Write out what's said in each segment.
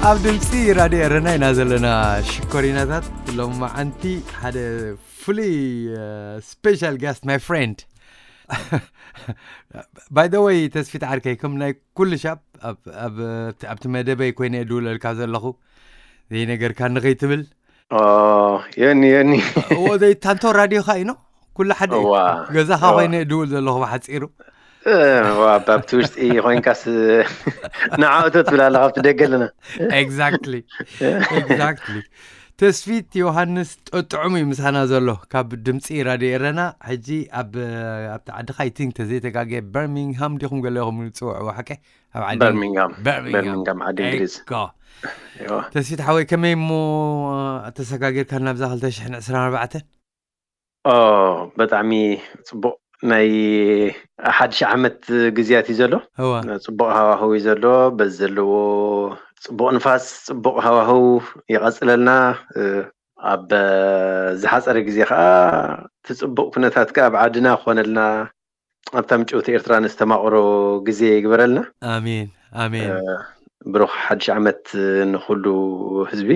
ኣብ ድምፂ ራድዮ ኤረና ኢና ዘለና ሽኮሪናታት። ሎማዓንቲ ሓደ ፍሉይ ስፔሻል ጋስት ማይ ፍሬንድ። ባይ ዘ ወይ ተስፊት ዓርከይ፣ ከም ናይ ኩሉ ሻብ ኣብቲ መደበይ ኮይነ እድውለልካ ዘለኹ፣ ዘይነገርካ ንኸይትብል። የኒ የኒ እዎ ዘይታንቶ ራድዮኻ ኢኖ ኩሉ ሓደ እዩ። ገዛኻ ኮይነ እድውል ዘለኹ ብሓፂሩ። ኣብቲ ውሽጢ ኮይንካስ ንዓወተ ትብል ኣለካ ኣብቲ ደገ ኣለና። Exactly. Exactly. ተስፊት ዮሃንስ ጠጥዑም እዩ ምሳና ዘሎ ካብ ድምፂ ራድዮ ኤረና። ሕጂ ኣብ ኣብቲ ዓድኻ ይቲንግ ተዘይተጋገ በርሚንግሃም ዲኹም ገለ ኢኹም ዝፅውዕዎ ሓቀ? ኣብ ዓዲ በርሚንግሃም በርሚንግሃም በርሚንግሃም ዓዲ እንግሊዝ እኮ። ተስፊት ሓወይ ከመይ እሞ ተሰጋጊርካ ናብዛ ክልተ ሽሕን ዕስራን ኣርባዕተን? ኦ ብጣዕሚ ፅቡቅ ናይ ሓድሽ ዓመት ግዜያት እዩ ዘሎ። እዋ ፅቡቅ ሃዋህው እዩ ዘሎ። በዚ ዘለዎ ፅቡቅ ንፋስ፣ ፅቡቅ ሃዋህው ይቐፅለልና። ኣብ ዝሓፀረ ግዜ ከዓ እቲ ፅቡቅ ኩነታት ከዓ ኣብ ዓድና ክኾነልና፣ ኣብታ ምጭውቲ ኤርትራ ንዝተማቕሮ ግዜ ይግበረልና። ኣሜን ኣሜን። ብሩኽ ሓድሽ ዓመት ንኹሉ ህዝቢ።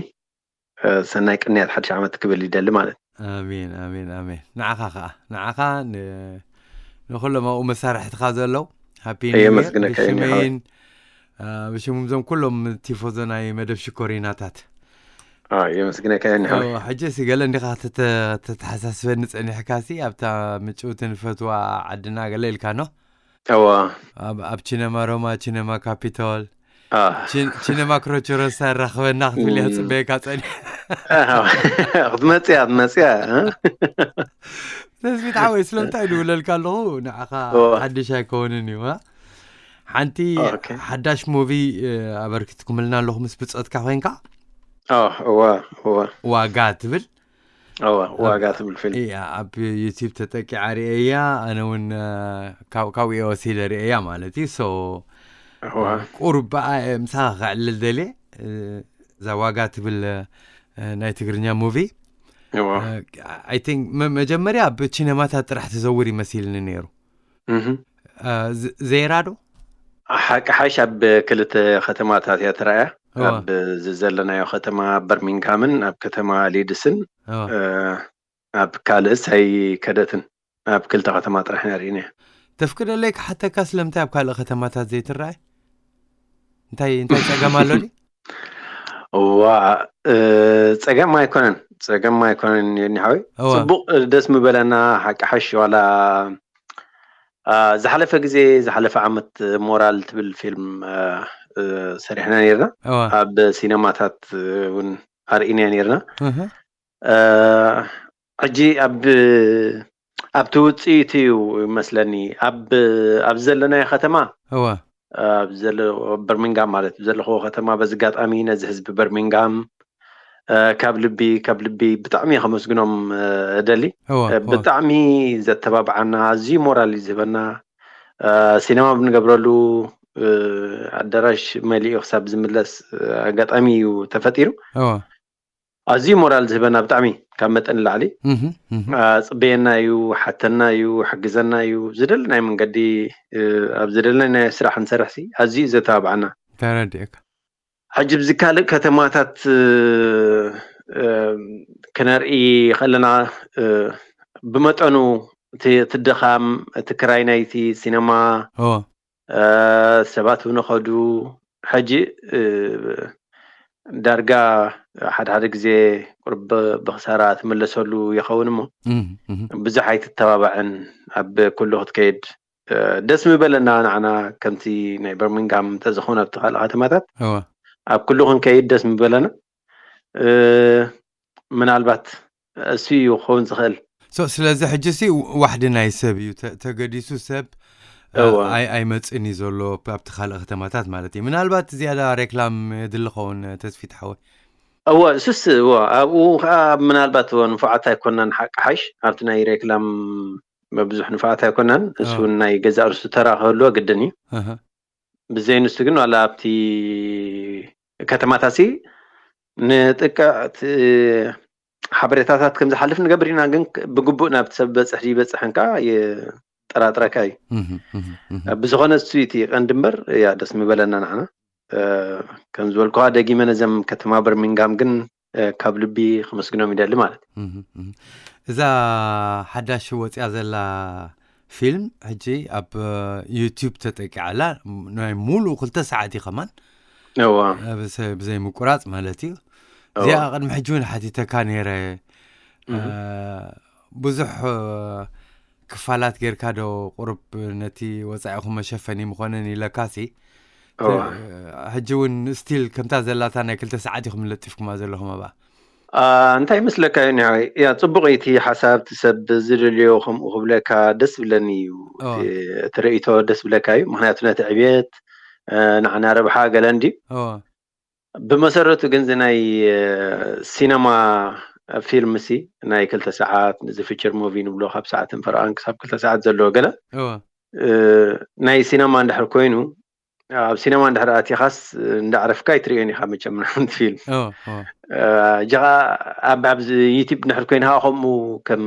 ሰናይ ቅንያት ሓድሽ ዓመት ክብል ይደሊ ማለት። ኣሜን ኣሜን ኣሜን። ንዓኻ ከዓ ንዓኻ ን- ንኩሎም ኣብኡ መሳርሕትኻ ዘለዉ ሃፒ የመስግነካ እየ፣ ብሽመይን አ፣ ብሽም እዞም ኩሎም ቲፎዞ ናይ መደብ ሽኮሪናታት። የመስግነካ እየ። ሕጂ ሲ ገለ እንዲኻ ተተ- ተተሓሳስበኒ ጸኒሕካ ሲ ኣብታ ምጭውቲ ንፈትዋ ዓድና ገለ ኢልካ ኖ? እዋ ኣብ ኣብ ቺነማ ሮማ፣ ቺነማ ካፒቶል፣ አ፣ ቺን- ቺነማ ክሮቸሮሳ ራኽበና ክትብል እያ እም። ትጽበየካ ጸኒሕ። ክትመጽያ ክትመጽያ እ? ተስፊት ሓወይ ስለምንታይ ድውለልካ ኣለኹ ንዓኻ እዋ። ሓድሽ ኣይከውንን እዩ እ? ሓንቲ ኦኬ። ሓዳሽ ሙቪ እ፣ ኣበርኪትኩምልና ኣለኹ ምስ ብጾትካ ኮይንካ ኦ፣ እዋ እዋ ዋጋ ትብል እዋ ዋጋ ትብል ፊልም እያ ኣብ ዩቲብ ተጠቂዓ ርእየያ። ኣነ እውን እ፣ ካብ- ካብኡ እየ ወሲደ ርእየያ ማለት እዩ። ሶ እዋ ቁሩብ ብኣ ምሳኻ ከዕልል ደልየ እ፣ እዛ ዋጋ ትብል እ፣ ናይ ትግርኛ ሙቪ እዋ ኣይ ቲንክ መጀመርያ ኣብ ቺነማታት ጥራሕ ትዘውር ይመሲልኒ ነይሩ። እህ እ፣ ዝ- ዜራ ዶ? ሓቂ ሓሽ ኣብ ክልተ ከተማታት እያ ትረኣያ። እዋ። ኣብ ዘለናዮ ከተማ በርሚንግሃምን ኣብ ከተማ ሊድስን እዋ። እ፣ ኣብ ካልእስ ኣይከደትን። ኣብ ክልተ ከተማ ጥራሕ ኢና ርኢናያ። ተፍቅደለይ ክሓተካ ስለምንታይ ኣብ ካልእ ከተማታት ዘይትረኣይ? እንታይ እንታይ ጸገም ኣሎ ድዩ? እዋ እ፣ ጸገም ኣይኮነን፣ ጸገም ኣይኮነን የኒ ሓወይ። እዋ። ጽቡቅ ደስ ምበለና ሓቂ ሓሽ ዋላ አ፣ ዝሓለፈ ግዜ ዝሓለፈ ዓመት ሞራል ትብል ፊልም እ፣ እ፣ ሰሪሕና ነርና እዋ ኣብ ሲነማታት እውን ኣርኢና ነርና። እህ እ፣ ሕጂ ኣብ ኣብቲ ውፅኢት እዩ ይመስለኒ ኣብ ኣብ ዘለናዮ ከተማ እዋ ኣብ ዘሎ በርሚንጋም ማለት ዘለኹዎ ከተማ በዚ ኣጋጣሚ ነዚ ህዝቢ በርሚንጋም እ፣ ካብ ልቢ ካብ ልቢ ብጣዕሚ ከመስግኖም እ፣ እደሊ። እዋ እ፣ እዋ ብጣዕሚ ዘተባብዓና ኣዝዩ ሞራል እዩ ዝህበና። እ፣ ሲነማ ብንገብረሉ እ፣ ኣዳራሽ መሊኡ ክሳብ ዝምለስ እ፣ ኣጋጣሚ እዩ ተፈጢሩ። እዋ ኣዝዩ ሞራል ዝህበና ብጣዕሚ ካብ መጠን ንላዕሊ እህ እህ እ፣ ጽበየና እዩ፣ ሓተና እዩ፣ ሕግዘና እዩ፣ ዝደለናይ መንገዲ እ፣ ኣብ ዝደለናይ ናይ ስራሕ ንሰርሕ ሲ ኣዝዩ እዩ ዘተባብዓና። ተረዲእካ ሕጂ ብዚ ካልእ ከተማታት እ፣ እ፣ ክነርኢ ከለና እ፣ ብመጠኑ እቲ እቲ ድኻም እቲ ክራይ ናይቲ ሲነማ እዎ እ፣ ሰባት እውን ኸዱ። ሕጂ እ፣ ዳርጋ ሓደ ሓደ ግዜ ቁርብ ብኽሳራ ትምለሰሉ ይኸውን እሞ እም፣ እም። ብዙሕ ኣይትተባባዕን። ኣብ ኩሉ ክትከይድ እ፣ ደስ ምበለና ንዓና ከምቲ ናይ በርሚንጋም እንተዝኾነ ኣብቲ ካልእ ከተማታት እወ ኣብ ኩሉ ክንከይድ ደስ ምበለና። እ፣ ምናልባት እሱ እዩ ክኸውን ዝኽእል። So ስለዚ ሕጂ ሲ ዋሕዲ ናይ ሰብ እዩ ተ- ተገዲሱ ሰብ እ፣ እወ። ኣይ ኣይመፅን እዩ ዘሎ ኣብቲ ካልእ ከተማታት ማለት እዩ። ምናልባት ዝያዳ ሬክላም የድሊ ኸውን ተስፊት ሓወይ። እወ እሱስ እወ ኣብኡ ከዓ ምናልባት እወ ንፉዓት ኣይኮናን ሓቂ ሓይሽ ኣብቲ ናይ ሬክላም ብዙሕ ንፉዓት ኣይኮናን። እሱ እውን ናይ ገዛእ ርእሱ ተራ ክህልዎ ግድን እዩ። እህ። ብዘይ ንሱ ግን ዋላ ኣብቲ ከተማታሲ ንጥቀዕቲ ሓበሬታታት ከም ዝሓልፍ ንገብር ኢና። ግን ብግቡእ ናብቲ ሰብ በፅሕ ይበፅሕን ከዓ የጠራጥረካ እዩ። እህ፣ እህ፣ እህ። ብዝኾነ እሱ እቲ ቀንዲ እምበር ያ ደስ ምበለና ንዓና። እ፣ ከም ዝበልኩኻ ደጊመ ነዘም ከተማ በርሚንግሃም ግን እ፣ ካብ ልቢ ከመስግኖም ይደሊ ማለት እዩ። እህ፣ እህ። እዛ ሓዳሽ ወፅያ ዘላ ፊልም ሕጂ ኣብ ዩቲዩብ ተጠቂዓ ኣላ። ናይ ሙሉእ ክልተ ሰዓት እዩ ከማን እዋ እ፣ ብሰ- ብዘይ ምቁራፅ ማለት እዩ። እዋ። እዚኣ ቅድሚ ሕጂ እውን ሓቲተካ ነይረ። እ፣ እህ። ብዙሕ እ፣ ክፋላት ጌርካ ዶ ቁሩብ ነቲ ወፃኢኹም መሸፈኒ ምኾነን ኢለካሲ እዋ ሕጂ እውን ስቲል ከምታ ዘላታ ናይ ክልተ ሰዓት ኢኹም ለጢፍኩማ ዘለኹም ኣብኣ። አ፣ እንታይ ይመስለካ እዩ ኒሆይ? ያ ፅቡቅ እዩ እቲ ሓሳብ እቲ ሰብ ዝደልዮ ከምኡ ክብለካ ደስ ብለኒ እዩ። እዋ እቲ እቲ ርእይቶ ደስ ብለካ እዩ። ምክንያቱ ነቲ ዕብየት እ፣ ንዓና ረብሓ ገለ እንዲ እዋ ብመሰረቱ ግን እዚ ናይ እ፣ ሲነማ ፊልም ሲ ናይ ክልተ ሰዓት እዚ ፊቸር ሙቪ ንብሎ ካብ ሰዓትን ፈረቓን ክሳብ ክልተ ሰዓት ዘለዎ ገለ እዋ እ፣ ናይ ሲነማ እንድሕር ኮይኑ ኣብ ሲነማ እንድሕር ኣቲኻስ እንዳዕረፍካ ኣይትርእዮን ኢኻ መቸም ምናምን ፊልም እዋ እዋ እ፣ ጀኻ ኣብ ኣብዚ ዩቲብ እንድሕር ኮይንካ ከምኡ ከም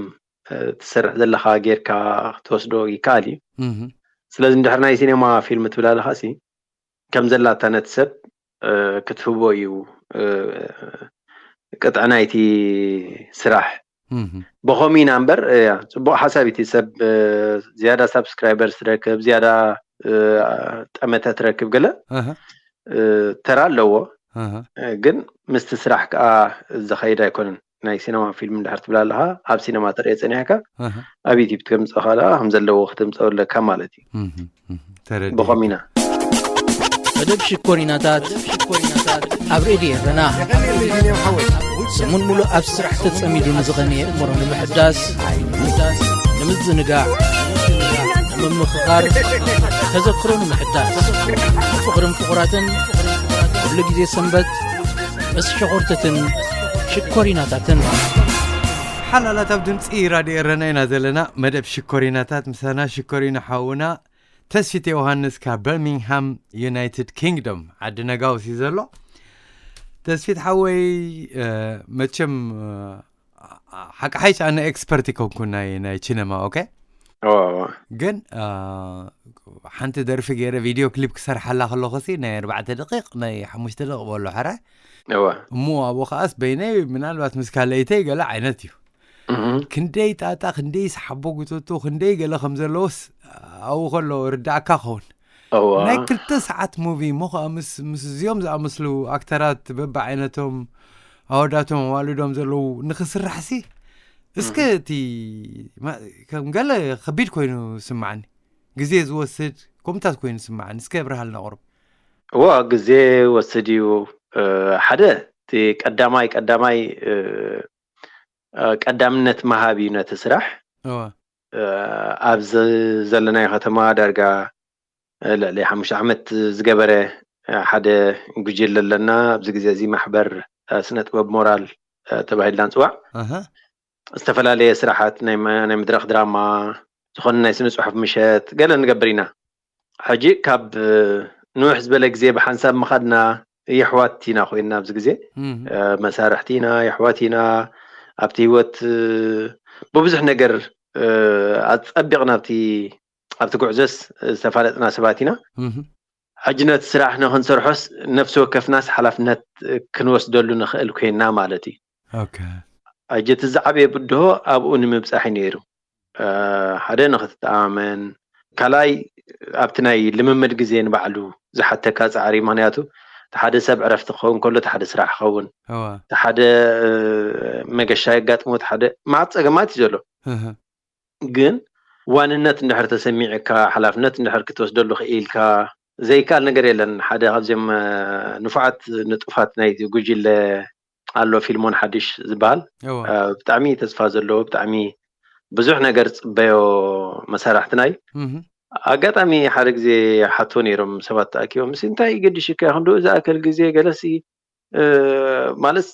እ፣ ትሰርሕ ዘለኻ ጌርካ ክትወስዶ ይከኣል እዩ። እህ። ስለዚ እንድሕር ናይ ሲኔማ ፊልም ትብል ኣለኻ ሲ ከም ዘላታ ነቲ ሰብ እ፣ ክትህቦ እዩ እ፣ ቅጥዒ ናይቲ ስራሕ። እህ። ብኸምኡ ኢና እምበር እያ ፅቡቅ ሓሳብ እቲ ሰብ እ፣ ዝያዳ ሳብስክራይበርስ ትረክብ ዝያዳ እ፣ ጠመተ ትረክብ ገለ እህ። እ፣ ተራ ኣለዎ እህ። እ፣ ግን ምስቲ ስራሕ ከዓ ዝኸይድ ኣይኮነን። ናይ ሲነማ ፊልም እንድሕር ትብል ኣለኻ ኣብ ሲነማ ተርእየ ፀኒሕካ እህ። ኣብ ዩቲብ ትከምፅእ ከለካ ከም ዘለዎ ክትምፀው ኣለካ ማለት እዩ። እህ፣ እህ። ተረዲእ። ብኸምኡ ኢና መደብ ሽኮሪናታት ኣብ ሬድዮ ኤረና ሰሙን ሙሉእ ኣብ ስራሕ ተጸሚዱ ንዝኸነ የእምሮ ንምሕዳስ ንምዝንጋዕ ንምምኽኻር ተዘክሮ ንምሕዳስ ፍቕርን ፍቑራትን ኩሉ ግዜ ሰንበት ምስ ሸኾርተትን ሽኮሪናታትን ሓላላት ኣብ ድምፂ ራድዮ ኤረና ኢና ዘለና። መደብ ሽኮሪናታት ምሳና ሽኮሪና ሓውና ተስፊት ዮሃንስ ካብ በርሚንግሃም ዩናይትድ ኪንግዶም ዓዲ ነጋውስ እዩ ዘሎ። ተስፊት ሓወይ እ፣ መቸም እ፣ ሓቂ ሓይሽ ኣነ ኤክስፐርት ይኮንኩ ናይ ናይ ቺነማ ኦኬ እዋ፣ እዋ። ግን እ፣ ሓንቲ ደርፊ ገይረ ቪድዮ ክሊፕ ክሰርሓላ ከለኹ ሲ ናይ ኣርባዕተ ደቂቕ ናይ ሓሙሽተ ደቂቕ በሎ ሕራይ እዋ እሞ ኣብኡ ከዓስ በይነይ ምናልባት ምስ ካልኣይተይ ገለ ዓይነት እዩ እህ። ክንደይ ጣጣ ክንደይ ሰሓቦ ጉተቶ ክንደይ ገለ ከም ዘለዎስ ኣብኡ ከሎ ርዳእካ ኸውን እዋ ናይ ክልተ ሰዓት ሙቪ እሞ ከዓ ምስ ምስ እዚኦም ዝኣመስሉ ኣክተራት በብዓይነቶም ኣወዳቶም ኣዋልዶም ዘለዉ ንክስራሕ ሲ እስከ እቲ ማ- ከም ገለ ከቢድ ኮይኑ ስማዓኒ ግዜ ዝወስድ ከምታት ኮይኑ ስማዓኒ እስከ የብርሃልና ቁሩብ እዋ ግዜ ወስድ እዩ እ፣ ሓደ እቲ ቀዳማይ ቀዳማይ እ፣ እ፣ ቀዳምነት መሃብ እዩ ነቲ ስራሕ እዋ እ፣ ኣብዚ ዘለናዮ ከተማ ዳርጋ እ፣ ልዕሊ ሓሙሽተ ዓመት ዝገበረ እ፣ ሓደ ጉጅለ ኣለና ኣብዚ ግዜ እዚ ማሕበር እ፣ ስነ ጥበብ ሞራል እ፣ ተባሂልና ንፅዋዕ ኣሃ ዝተፈላለየ ስራሓት ናይ መ- ናይ መድረክ ድራማ ዝኾነ ናይ ስነ ፅሑፍ ምሸት ገለ ንገብር ኢና ሕጂ ካብ እ፣ ንውሕ ዝበለ ግዜ ብሓንሳብ ምኻድና የሕዋት ኢና ኮይንና ኣብዚ ግዜ እም፣ እ፣ መሳርሕቲ ኢና የሕዋት ኢና ኣብቲ ህይወት እ፣ ብብዙሕ ነገር እ፣ ኣፀቢቕና ኣብቲ ኣብቲ ጉዕዞስ ዝተፋለጥና ሰባት ኢና እም፣ ሕጂ ነቲ ስራሕ ንክንሰርሖስ ነፍሲ ወከፍናስ ሓላፍነት ክንወስደሉ ንኽእል ኮይንና ማለት እዩ ኦኬ ሕጂ እቲ ዝዓበየ ብድሆ ኣብኡ ንምብፃሕ እዩ ነይሩ እ፣ ሓደ ንክትተኣማመን ካልኣይ ኣብቲ ናይ ልምምድ ግዜ ንባዕሉ ዝሓተካ ፃዕሪ ምክንያቱ እቲ ሓደ ሰብ ዕረፍቲ ክኸውን ከሎ እቲ ሓደ ስራሕ ክኸውን እዋ እቲ ሓደ እ፣ መገሻ የጋጥሞ እቲ ሓደ ማዕት ፀገማት እዩ ዘሎ እህ፣ ግን ዋንነት እንድሕር ተሰሚዕካ ሓላፍነት እንድሕር ክትወስደሉ ክኢልካ ዘይከኣል ነገር የለን ሓደ ካብዚኦም እ፣ ንፉዓት ንጡፋት ናይ ጉጅለ ኣሎ፣ ፊልሞን ሓድሽ ዝበሃል። እወ እ፣ ብጣዕሚ ተስፋ ዘለዎ፣ ብጣዕሚ ብዙሕ ነገር ዝፅበዮ መሳርሕትና እዩ። እህ ኣጋጣሚ ሓደ ግዜ ሓቶ ነይሮም ሰባት ተኣኪቦም፣ "ምስ እንታይ ገዲሽካ ክንድኡ ዝኣክል ግዜ?" ገለሲ እ፣ ማለት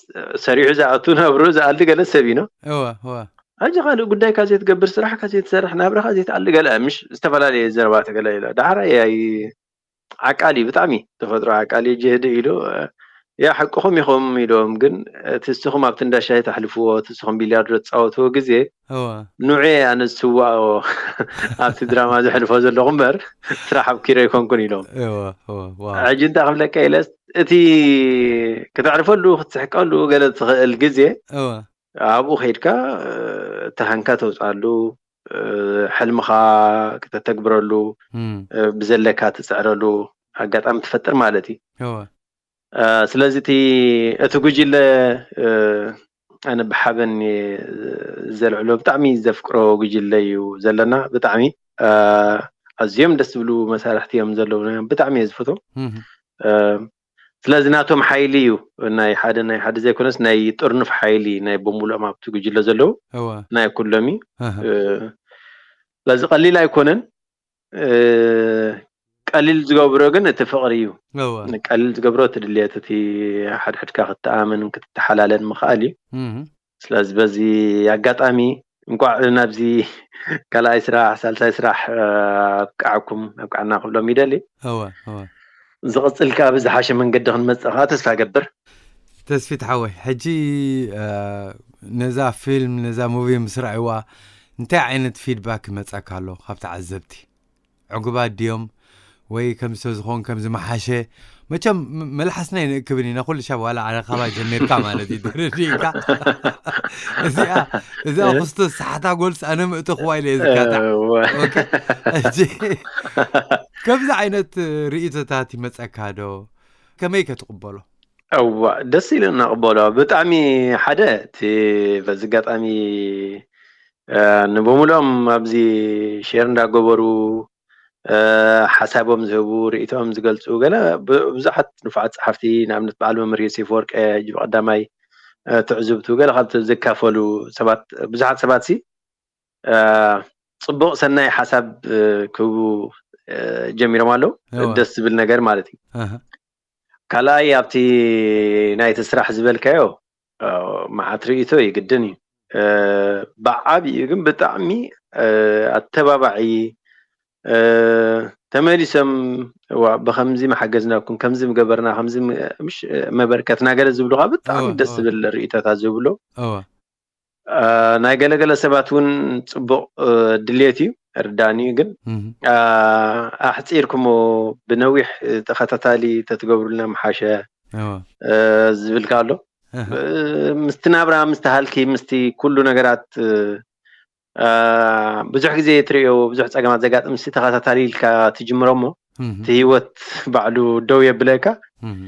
ሰሪሑ ዝኣቱ ነብሩ ዝኣሊ ገለ ሰብ እዩ። እወ እወ ሕጂ ካልእ ጉዳይካ ዘይትገብር፣ ስራሕካ ዘይትሰርሕ፣ ናብራኻ ዘይትኣሊ ገለ፣ ምሽ ዝተፈላለየ ዘረባ ተገለ ኢሎ። ዳሕራይ ኣይ ዓቃሊ፣ ብጣዕሚ ተፈጥሮ ዓቃሊ፣ ጅህዲ ኢሉ፣ እ፣ "ያ ሓቅኹም ኢኹም" ኢሎም፣ "ግን እቲ ንስኹም ኣብቲ እንዳ ሻሂ ተሕልፍዎ፣ እቲ ንስኹም ቢልያርዶ ትጻወትዎ ግዜ እወ ንዑ ኣነ ዝስዋኦ ኣብቲ ድራማ ዘሕልፎ ዘለኹ እምበር ስራሕ ኣብኪረ ኣይኮንኩን" ኢሎም። እወ እወ ዋው ሕጂ እንታይ ክብለካ ኢለስ፣ እቲ ክተዕርፈሉ ክትስሕቀሉ ገለ ትኽእል ግዜ እወ ኣብኡ ከይድካ፣ እ፣ ተሃንካ ተውፅኣሉ፣ እ፣ ሕልምኻ ክተተግብረሉ፣ እም እ፣ ብዘለካ ትፅዕረሉ ኣጋጣሚ ትፈጥር ማለት እዩ። እወ እ፣ ስለዚ እቲ እቲ ጉጅለ፣ እ፣ ኣነ ብሓበን እየ ዘልዕሎ፣ ብጣዕሚ ዘፍቅሮ ጉጅለ እዩ ዘለና። ብጣዕሚ፣ እ፣ ኣዝዮም ደስ ዝብሉ መሳርሕቲ እዮም ዘለውና፣ ብጣዕሚ እየ ዝፈትዎም። እህ እ፣ ስለዚ ናቶም ሓይሊ እዩ፣ ናይ ሓደ ናይ ሓደ ዘይኮነስ ናይ ጥርኑፍ ሓይሊ ናይ በሙሉኦም ኣብቲ ጉጅለ ዘለዉ እወ ናይ ኩሎም እዩ። እህ እ፣ ስለዚ ቀሊል ኣይኮነን። እ፣ ቀሊል ዝገብሮ ግን እቲ ፍቕሪ እዩ። እወ ቀሊል ዝገብሮ እቲ ድልየት፣ እቲ ሓድሕድካ ክትኣምን ክትተሓላለን ምኽኣል እዩ። እህ ስለዚ በዚ ኣጋጣሚ እንኳዕ ናብዚ ካልኣይ ስራሕ፣ ሳልሳይ ስራሕ፣ እ፣ ኣብቃዕኩም፣ ኣብቃዕና ክብሎም ይደሊ። እወ እወ ዝቕጽል ከኣ ብዝሓሸ መንገዲ ክንመጽእ ከኣ ተስፋ ገብር። ተስፊት ሓወይ፣ ሕጂ፣ እ፣ ነዛ ፊልም፣ ነዛ ሙቪ ምስ ረኣይዋ እንታይ ዓይነት ፊድባክ ይመጸካ ኣሎ ካብ ተዓዘብቲ? ዕጉባት ድዮም? ወይ ከምዚ ተዝኾን ከምዚ መሓሸ? መቸም ም-፣ መልሓስና ይንእክብን ኢና ኩሉ ሻብ ዋላ ዓለ ካባይ ጀሚርካ ማለት እዩ ተረዲእካ። እዚኣ፣ እዚኣ እ? ክስቶ ሰሓታ ጎልስ ኣነ ምእተኽዋ ኢለ እየ ዝካታ። እወ። ኦኬ። ሕጂ ከምዚ ዓይነት ርእይቶታት ይመጸካ ዶ? ከመይ ከ ትቕበሎ? እዋ፣ ደስ ኢሉና ቅበሎ። ብጣዕሚ ሓደ፣ እቲ በዚ ኣጋጣሚ፣ እ፣ ንበሙሉኦም ኣብዚ ሼር እንዳገበሩ፣ እ፣ ሓሳቦም ዝህቡ፣ ርእይቶኦም ዝገልጹ፣ ገለ ብ-፣ ብዙሓት ንፉዓት ጸሓፍቲ፣ ንኣብነት በዓል መምህር ዮሴፍ ወርቀ፣ ሕጂ ብቐዳማይ፣ እ፣ ትዕዝብቱ፣ ገለ ካብቲ ዝካፈሉ ሰባት፣ ብዙሓት ሰባት ሲ፣ እ፣ ጽቡቕ ሰናይ ሓሳብ፣ እ፣ ክህቡ፣ እ፣ ጀሚሮም ኣለዉ። እወ። ደስ ዝብል ነገር ማለት እዩ። ኣሃ። ካልኣይ ኣብቲ ናይቲ ስራሕ ዝበልካዮ፣ እ፣ መዓት ርእይቶ ይግድን እዩ። እ፣ ብዓቢኡ ግን ብጣዕሚ፣ እ፣ ኣተባባዒ፣ እ፣ ተመሊሶም፣ "እዋ፣ ብኸምዚ ምሓገዝናኩም፣ ከምዚ ምገበርና፣ ከምዚ ም-፣ ምሽ-፣ መበርከትና" ገለ ዝብሉኻ ብጣዕሚ እወ፣ ደስ እወ። ዝብል ርእይቶታት ዝህብሉ። እወ። እ፣ ናይ ገለገለ ሰባት እውን ጽቡቕ፣ እ፣ ድልየት እዩ፣ ርዳኒ እዩ። ግን፣ እህ። እ፣ ኣሕጺርኩሞ ብነዊሕ ተኸታታሊ ተትገብሩልና ምሓሸ፣ እወ። እ፣ ዝብልካ ኣሎ። እህ። እ፣ ምስቲ ናብራ፣ ምስቲ ሃልኪ፣ ምስቲ ኩሉ ነገራት፣ እ፣ እ፣ ብዙሕ ግዜ ትርእዮ፣ ብዙሕ ጸገማት ዘጋጥም፣ ምስቲ ተኸታታሊ ኢልካ ትጅምሮ እሞ፣ እህ። እቲ ህይወት ባዕሉ ደው የብለካ። እህ።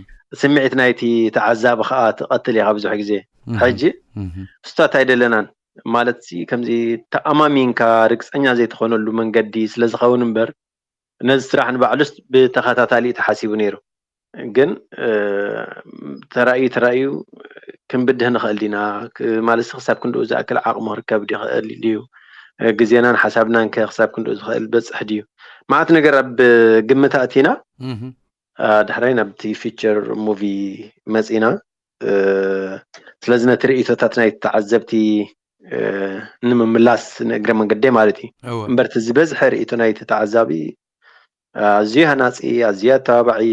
ስምዒት ናይቲ ተዓዛቢ ከኣ ትቐትል ኢኻ ብዙሕ ግዜ። እህ። ሕጂ እህ። ስቱት ኣይደለናን። ማለት ሲ፣ ከምዚ ተኣማሚንካ ርግጸኛ ዘይትኾነሉ መንገዲ ስለ ዝኸውን እምበር፣ ነዚ ስራሕ ንባዕሉስ ብተኸታታሊ እዩ ተሓሲቡ ነይሩ። ግን፣ እ፣ ተራእዩ፣ ተራእዩ ክንብድህ ንኽእል ዲና? ክ-፣ ማለት ሲ፣ ክሳብ ክንድኡ ዝኣክል ዓቕሚ ክርከብ ይኽእል ድዩ? እ፣ ግዜናን ሓሳብናን ከ ክሳብ ክንድኡ ዝኽእል በጽሕ ድዩ? መዓት ነገር ኣብ ግምት ኣእቲና፣ እህ። እ፣ ዳሕራይ ናብቲ ፊቸር ሙቪ መጺና። እ፣ ስለዚ ነቲ ርእይቶታት ናይ ተዓዘብቲ፣ እ፣ ንምምላስ ንእግረ መንገደይ ማለት እዩ። እወ። እምበር እቲ ዝበዝሐ ርእይቶ ናይቲ ተዓዛቢ፣ እ፣ ኣዝዩ ሃናጺ፣ ኣዝዩ ኣተባባዒ፣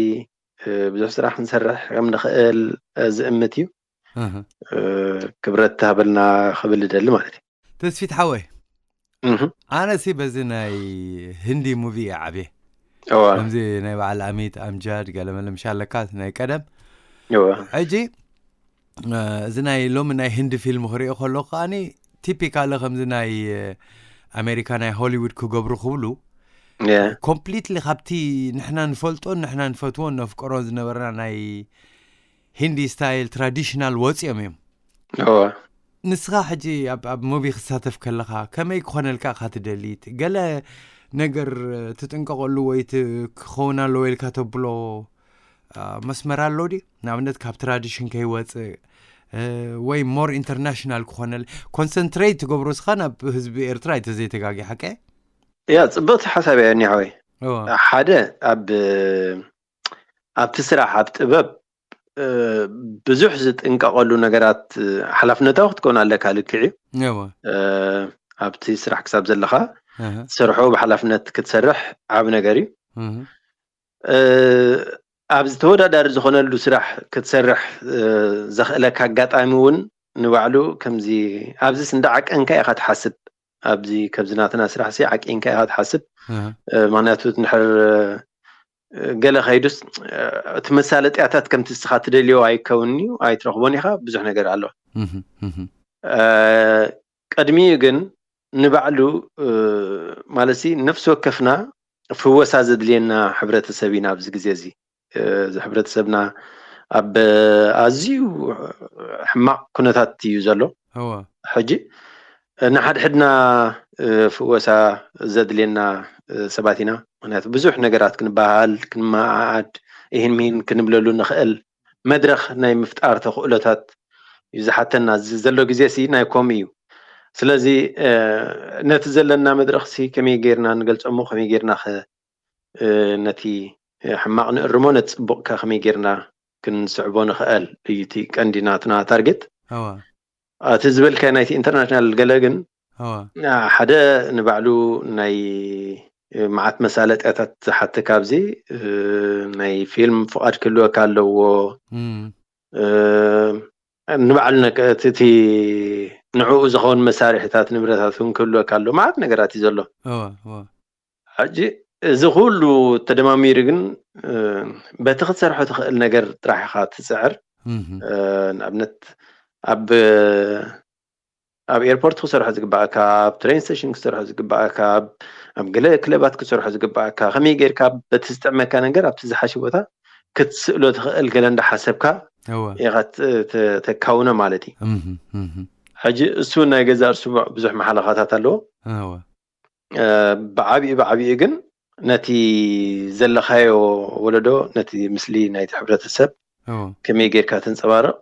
እ፣ ብዙሕ ስራሕ ክንሰርሕ ከም ንኽእል፣ እ፣ ዝእምት እዩ። እህ። እ፣ ክብረት ትሃበልና ክብል እደሊ ማለት እዩ። ተስፊት ሓወይ፣ እህ። ኣነሲ በዚ ናይ ህንዲ ሙቪ እየ ዓብየ። እወ። ከምዚ ናይ በዓል ኣሚት ኣምጃድ ገለመለ ምሽ ኣለካ ናይ ቀደም። እወ። ሕጂ፣ እ፣ እዚ ናይ ሎሚ ናይ ህንዲ ፊልም ክሪኦ ከለኹ ከኣኒ ቲፒካሊ ከምዚ ናይ፣ እ፣ ኣሜሪካ ናይ ሆሊውድ ክገብሩ ክብሉ የ። ኮምፕሊትሊ ካብቲ ንሕና ንፈልጦን ንሕና ንፈትዎን ነፍቅሮን ዝነበርና ናይ ሂንዲ ስታይል ትራዲሽናል ወፂኦም እዮም። እወ። ንስኻ ሕጂ ኣብ፣ ኣብ ሙቪ ክትሳተፍ ከለኻ ከመይ ክኾነልካ ኢኻ ትደሊ? ገለ ነገር ትጥንቀቐሉ ወይ ት-፣ ክኸውን ኣለዎ ኢልካ ተብሎ፣ አ፣ መስመር ኣሎ ድዩ? ንኣብነት ካብ ትራዲሽን ከይወፅእ ወይ more international ክኾነል ኮንሰንትሬት ትገብሮ ስኻ ናብ ህዝቢ ኤርትራ ኣይተዘይተጋጊ ሓቀ? ያ ጽብቕቲ ሓሳብ እያ ኒሓወይ። እወ። ሓደ ኣብ ኣብቲ ስራሕ ኣብ ጥበብ ብዙሕ ዝጥንቀቐሉ ነገራት ሓላፍነታዊ ክትከውን ኣለካ። ልክዕ እዩ። እወ። ኣብቲ ስራሕ ክሳብ ዘለኻ እህ፣ ትሰርሖ ብሓላፍነት ክትሰርሕ ዓብ ነገር እዩ። እህ። ኣብዚ ተወዳዳሪ ዝኾነሉ ስራሕ ክትሰርሕ ዘኽእለካ ኣጋጣሚ እውን ንባዕሉ ከምዚ ኣብዚስ እንዳ ዓቀንካ ኢኻ ትሓስብ። ኣብዚ ከብዚ ናትና ስራሕ ሲ ዓቂንካ ኢኻ ትሓስብ። እህ። ምክንያቱ እንድሕር ገለ ከይዱስ እቲ መሳለጥያታት ከምቲ ንስኻ ትደልዮ ኣይከውን እዩ፣ ኣይትረኽቦን ኢኻ። ብዙሕ ነገር ኣሎ። እህ፣ እህ። ቅድሚኡ ግን ንባዕሉ ማለት ነፍሲ ወከፍና ፍወሳ ዘድልየና ሕብረተሰብ ኢና ኣብዚ ግዜ እዚ። እዚ ሕብረተሰብና ኣብ ኣዝዩ ሕማቕ ኩነታት እዩ ዘሎ። እወ። ሕጂ ንሓድሕድና ፍወሳ ዘድልየና ሰባት ኢና። ምክንያቱ ብዙሕ ነገራት ክንበሃል፣ ክንመዓዓድ፣ ይህን ሚህን ክንብለሉ ንኽእል መድረኽ ናይ ምፍጣር ተኽእሎታት እዩ ዝሓተና። እዚ ዘሎ ግዜ ሲ ናይ ኮም እዩ። ስለዚ ነቲ ዘለና መድረኽ ሲ ከመይ ጌርና ንገልጾ እሞ ከመይ ጌርና ኸ ነቲ ሕማቕ ንእርሞ፣ ነቲ ጽቡቕ ከ ከመይ ጌርና ክንስዕቦ ንኽእል እዩ እቲ ቀንዲ ናትና ታርጌት። እወ። እቲ ዝበልካዮ ናይቲ ኢንተርናሽናል ገለ ግን እወ። ሓደ ንባዕሉ ናይ መዓት መሳለጥያታት ዝሓትት፣ ካብዚ ናይ ፊልም ፍቓድ ክህልወካ ኣለዎ። እም። ንባዕሉ ነከ-፣ እቲ፣ እቲ ንዕኡ ዝኸውን መሳርሒታት ንብረታት እውን ክህልወካ ኣለዎ። መዓት ነገራት እዩ ዘሎ። እወ፣ እወ። ሕጂ እዚ ኩሉ ተደማሚሩ ግን በቲ ክትሰርሖ ትኽእል ነገር ጥራሕ ኢኻ ትጽዕር። እም። ንኣብነት ኣብ ኣብ ኤርፖርት ክሰርሖ ዝግባኣካ፣ ኣብ ትሬን ስቴሽን ክሰርሖ ዝግባኣካ፣ ኣብ ኣብ ገለ ክለባት ክሰርሖ ዝግባኣካ፣ ከመይ ጌርካ በቲ ዝጥዕመካ ነገር ኣብቲ ዝሓሸ ቦታ ክትስእሎ ትኽእል ገለ እንዳሓሰብካ እወ። ኢኻ ት-፣ ተ-፣ ተካውኖ ማለት እዩ። እም፣ እም። ሕጂ እሱ ናይ ገዛ እርሱ ብዙሕ መሓለኻታት ኣለዎ። እወ። ብዓቢኡ ብዓቢኡ ግን ነቲ ዘለኻዮ ወለዶ፣ ነቲ ምስሊ ናይቲ ሕብረተሰብ እወ። ከመይ ጌርካ ተንጸባርቕ፣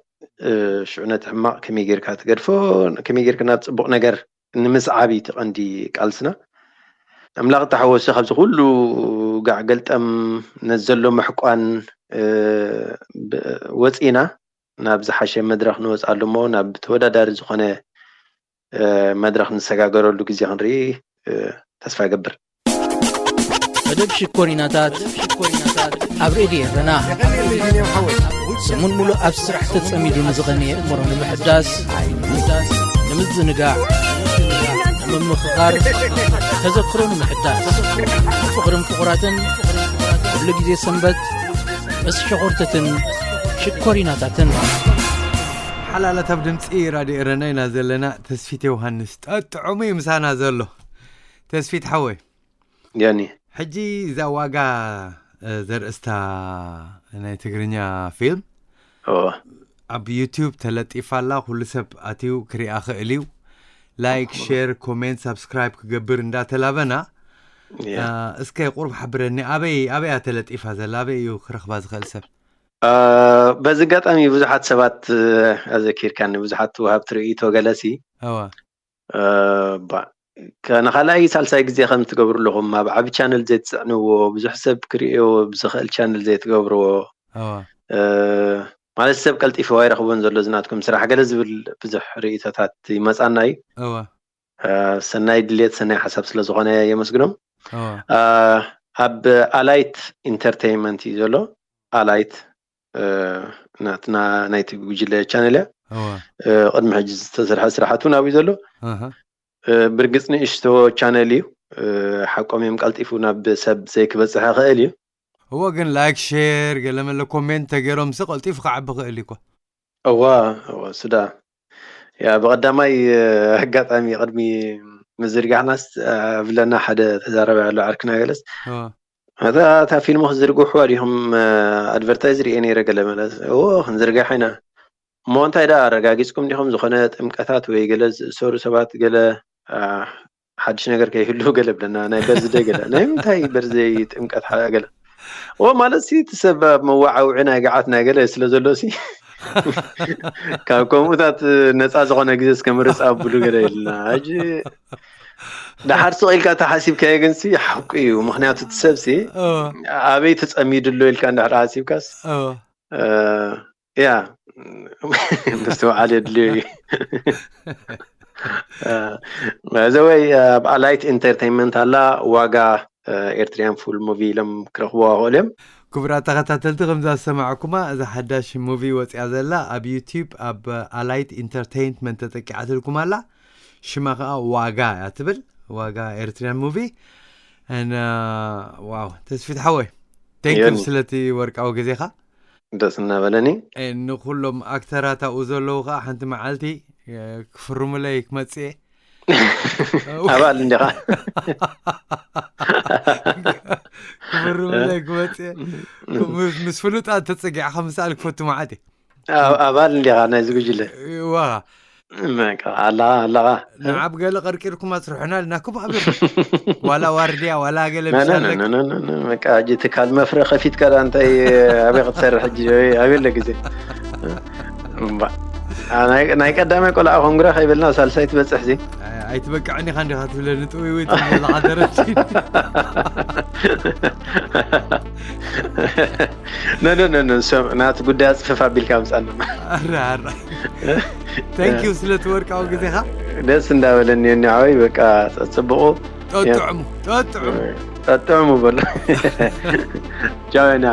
ሽዑ ነቲ ሕማቕ ከመይ ጌርካ ትገድፎ፣ ከመይ ጌርካ ናብ ጽቡቕ ነገር ንምስዓብ እዩ እቲ ቀንዲ ቃልስና። ኣምላኽ ተሓወሶ ካብዚ ኩሉ ጋዕ ገልጠም ነዚ ዘሎ ምሕቋን ወጺእና ናብ ዝሓሸ መድረኽ ንወጽኣሉ እሞ ናብ ተወዳዳሪ ዝኾነ መድረኽ ንሰጋገረሉ ግዜ ክንርኢ ተስፋ ይገብር። መደብ ሽኮሪናታት ኣብ ሬድዮ ኤረና ሰሙን ሙሉእ ኣብ ስራሕ ተጸሚዱ ንዝቐነየ እምሮ ንምሕዳስ፣ ንምዝንጋዕ፣ ንምምኽኻር፣ ተዘክሮ ንምሕዳስ፣ ፍቕርን ፍቑራትን ኩሉ ግዜ ሰንበት ምስ ሸኾርተትን ሽኮሪናታትን። ሓላላት ኣብ ድምፂ ራድዮ ኤረና ኢና ዘለና። ተስፊት ዮሃንስ ጠጥዑሙ እዩ ምሳና ዘሎ። ተስፊት ሓወይ። ያኒ። ሕጂ እዛ ዋጋ፣ እ፣ ዘርእስታ ናይ ትግርኛ ፊልም ኦ። ኣብ ዩቲዩብ ተለጢፋ ኣላ። ኩሉ ሰብ ኣትዩ ክሪኣ ክእል እዩ። ላይክ፣ ሼር፣ ኮሜንት፣ ሳብስክራይብ ክገብር እንዳተላበና። ያ። እ፣ እስከ ቁሩብ ሓብረኒ፣ ኣበይ፣ ኣበይ እያ ተለጢፋ ዘላ? ኣበይ እዩ ክረኽባ ዝኽእል ሰብ? እ፣ በዚ ኣጋጣሚ ብዙሓት ሰባት፣ እ፣ ኣዘኪርካኒ፣ ብዙሓት ወሃብቲ ርእይቶ ገለሲ። እወ። እ፣ ባ-፣ ከ-፣ ንኻልኣይ ሳልሳይ ግዜ ከም ትገብሩ ኣለኹም፣ ኣብ ዓቢ ቻነል ዘይትጽዕንዎ፣ ብዙሕ ሰብ ክርእዮ ብዝኽእል ቻነል ዘይትገብርዎ። እወ። እ፣ ማለት ሰብ ቀልጢፉ ኣይረኽቦን ዘሎ እዚ ናትኩም ስራሕ ገለ ዝብል ብዙሕ ርእይቶታት ይመጻና እዩ። እወ። እ፣ ሰናይ ድሌት፣ ሰናይ ሓሳብ ስለ ዝኾነ የመስግኖም። እወ። እ፣ ኣብ ኣላይት ኢንተርቴይንመንት እዩ ዘሎ። ኣላይት፣ እ፣ ናትና ናይቲ ጉጅለ ቻነል እያ። እወ። እ፣ ቅድሚ ሕጂ ዝተሰርሐ ስራሓት እውን ኣብኡ ዘሎ። ኣሃ። እ፣ ብርግጽ ንእሽቶ ቻነል እዩ። እ፣ ሓቆም እዮም ቀልጢፉ ናብ ሰብ ዘይክበጽሕ ይኽእል እዩ። እወ፣ ግን ላይክ፣ ሼር፣ ገለ መለ ኮሜንት ተገይሮም ሲ ቀልጢፉ ክዓቢ ክእል እዩ እኮ። እዋ፣ እዋ፣ ስዳ። ያ፣ ብቐዳማይ፣ እ፣ ኣጋጣሚ ቅድሚ ምዝርጋሕናስ፣ እ፣ ኣብለና ሓደ ተዛረባይ ኣሎ ዓርክና ገለስ። እወ። እታ፣ እታ ፊልም ክትዝርግሑ ዲኹም፣ እ፣ ኣድቨርታይዝ ሪኤ ነይረ ገለ መለ። እዎ፣ ክንዝርጋሕ ኢና። እሞ እንታይ ደኣ ኣረጋጊጽኩም ዲኹም ዝኾነ ጥምቀታት ወይ ገለ ዝእሰሩ ሰባት ገለ፣ እ፣ ሓድሽ ነገር ከይህሉ ገለ ብለና፣ ናይ በርዝደይ ገለ። ናይ ምንታይ በርዝደይ ጥምቀት ሓ-፣ ገለ። እዎ፣ ማለት ሲ እቲ ሰብ ኣብ መወዓውዒ ናይ ገዓት ናይ ገለ ስለ ዘሎ ሲ ካብ ከምኡታት ነፃ ዝኾነ ግዜ እስከምርፅ ኣብሉ ገለ ኢልና ሕጂ ደሓር ስቕ ኢልካ ተሓሲብካዮ ግን ሲ ሓቁ እዩ። ምክንያቱ እቲ ሰብ ሲ ኣበይ ተፀሚዱ ኣሎ ኢልካ እንድሕር ሓሲብካስ ያ ምስትውዓል የድልዮ እዩ። ዘወይ ኣብ ኣላይት ኢንተርቴንመንት ኣላ ዋጋ ኤርትሪያን ፉል ሙቪ ኢሎም ክረኽብዋ ክእሉ እዮም። ክቡራት ተኸታተልቲ፣ ከምዛ ዝሰማዕኩማ እዛ ሓዳሽ ሙቪ ወፅያ ዘላ ኣብ ዩቲዩብ ኣብ ኣላይት ኢንተርቴንመንት ተጠቂዓትልኩም ኣላ። ሽማ ከዓ ዋጋ እያ ትብል፣ ዋጋ ኤርትሪያን ሙቪ። ዋው ተስፊት ሓወይ፣ ቴንክ ዩ ስለቲ ወርቃዊ ግዜኻ። ደስ እናበለኒ። ንኩሎም ኣክተራት ኣብኡ ዘለዉ ከዓ ሓንቲ መዓልቲ ክፍርሙለይ ክመፅእ ኣባል እንዲኻ ክፍርሙለይ ክመፅእ ምስ ፍሉጣት ተፀጊዕካ ምስኣል ክፈቱ መዓት ኣባል እንዲኻ ናይዚ ጉጅለ ዋ ኣለኻ ኣለኻ ንዓብ ገለ ቀርቂርኩም ኣስርሑና ኣለና ክባብር ዋላ ዋርድያ ዋላ ገለ ሕጂ ትካል መፍረ ከፊትካ ዳ እንታይ ኣበይ ክትሰርሕ ሕጂ ኣበይ ኣሎ ግዜ ናይ ቀዳማይ ቆልዓ ኮንግራ ከይበልና ሳልሳይ ትበፅሕ ዚ ኣይትበቅዕኒ ካ እንዲኻ ትብለኒ ጥውይውይ ትብለካ ደረቲ ነነነነ ናቲ ጉዳይ ኣፅፍፍ ኣቢልካ ምፃና ራ ራ ታንኪዩ ስለቲ ወርቃዊ ግዜኻ ደስ እንዳበለኒ ኒዓወይ በቃ ፀፅብቑ ጠጥዕሙ ጠጥዕሙ ጠጥዕሙ በሎ ቻው ና